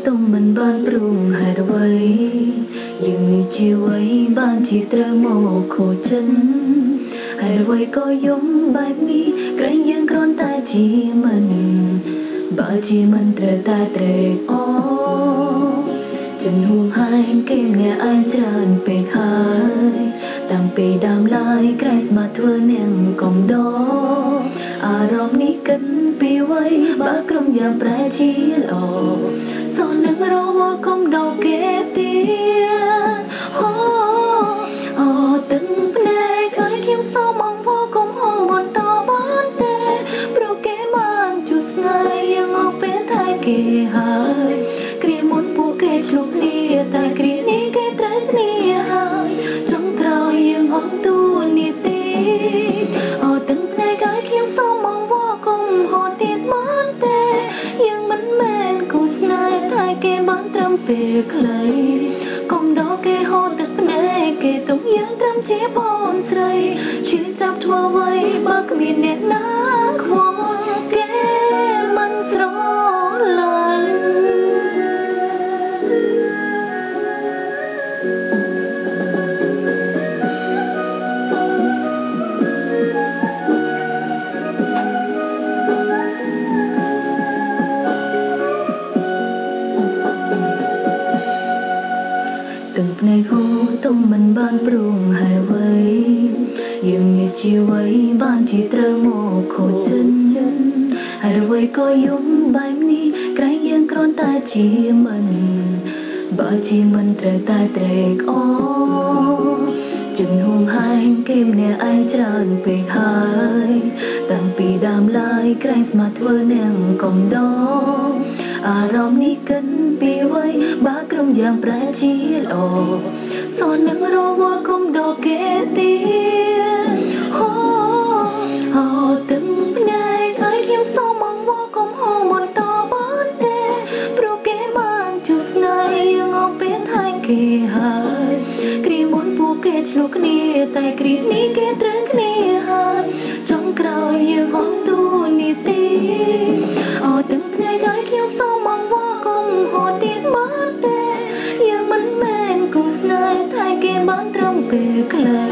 ទុំមិនបានព្រមហេតុអ្វីយើងនេះជាអ្វីបានជាត្រូវមកខូចចិនហេតុអ្វីក៏យំបែបនេះក្រែងយើងគ្រាន់តែជាមិនបើជាមិនត្រូវតែត្រេកអរចិនហួងហែងគេម្នាក់ឯងច្រើនពេកហើយតាំងពីដើមឡើយក្រែងស្មាធ្វើនាងកំដរអារម្មណ៍នេះគិតពីវ័យបើក្រុមយ៉ាងប្រែជាល្អសននឹងរវល់កុំដល់គេទៀតអូអូទឹកភ្នែកឲ្យខ្ញុំសូមអង្វរកុំហូរបន្តបានទេព្រោះគេបានជួបស្នេហ៍យើងអស់ពេលថែគេហើយគ្រាមុនពួកគេឆ្លុះគ្នាតែគ្រានេះគេត្រូវគ្នាហើយចុងក្រោយយើងអស់ទូនីតិអូទឹកភ្នែកឲ្យខ្ញុំសូមអង្វរកុំហូរទៀតបានទេយើងមិនមែនគូស្នេហ៍តែគេបានត្រឹមពេលខ្លីកុំដល់គេហូរទឹកភ្នែកគេទុកយើងត្រឹមជាបងស្រីជឿចាប់ធ្វើអ្វីបើគ្មានអ្នកណាខ្វល់គេមិនស្រឡាញ់ទឹកភ្នែកហូរទុំមិនបានព្រមហេតុអ្វីយើងនេះជាអ្វីបានជាត្រូវមកខូចចិនហេតុអ្វីក៏យំបែបនេះក្រែងយើងគ្រាន់តែជាមិនបើជាមិនត្រូវតែត្រេកអរជឹងហួងហែងគេម្នាក់ឯងច្រើនពេកហើយតាំងពីដើមឡើយក្រែងស្មាធ្វើនាងកំដរអារម្មណ៍នេះគិតពីវ័យបើក្រុមយ៉ាងប្រែជាល្អសននឹងរវល់កុំដល់គេទៀតអូអូទឹកភ្នែកឲ្យខ្ញុំសូមអង្វរកុំហូរបន្តបានទេព្រោះគេបានជួបស្នេហ៍យើងអស់ពេលថែគេហើយគ្រាមុនពួកគេឆ្លោះគ្នាតែគ្រានេះគេត្រូវគ្នាហើយចុងក្រោយយើងអស់ទូនីតិអូទឹកភ្នែកឲ្យខ្ញុំសូមអង្វរកុំហូរទៀតបានទេយើងមិនមែនគូស្នេហ៍តែគេបានត្រឹមពេលខ្លី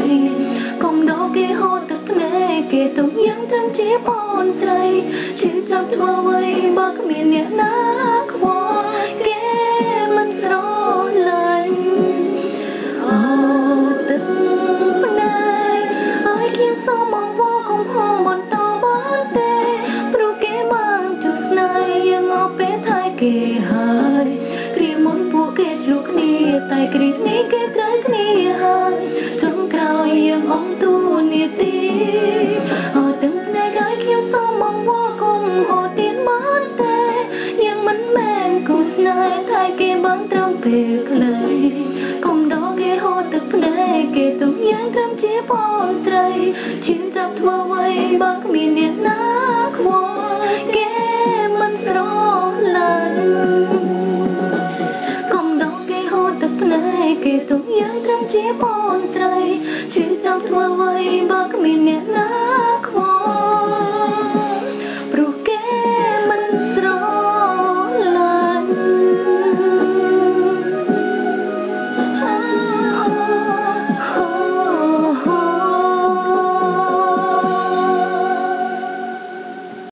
កុំដល់គេហូរទឹកភ្នែកគេទុកយើងត្រឹមជាបងស្រីជឿចាប់ធ្វើអ្វីបើគ្មានអ្នកណាខ្វល់គេមិនស្រឡាញ់អូទឹកភ្នែកឲ្យខ្ញុំសូមអង្វរកុំហូរបន្តបានទេព្រោះគេបានជួបស្នេហ៍យើងអស់ពេលថែគេហើយគ្រាមុនពួកគេឆ្លោះគ្នាតែគ្រានេះគេត្រូវគ្នាហើយចុងក្រោយយើងអស់ទូនីតិអូទឹកភ្នែកឲ្យខ្ញុំសូមអង្វរកុំហូរទៀតបានទេយើងមិនមែនគូស្នេហ៍តែគេបានត្រឹមពេលខ្លីកុំដល់គេហូរទឹកភ្នែកគេទុកយើងត្រឹមជាបងស្រីជឿចាប់ធ្វើអ្វីបើគ្មានអ្នកណាខ្វល់គេមិនស្រឡាញ់កុំដល់គេហូរទឹកភ្នែកគេទុកយើងត្រឹមជាបងស្រីជឿចាប់ធ្វើអ្វីបើគ្មានអ្នកណា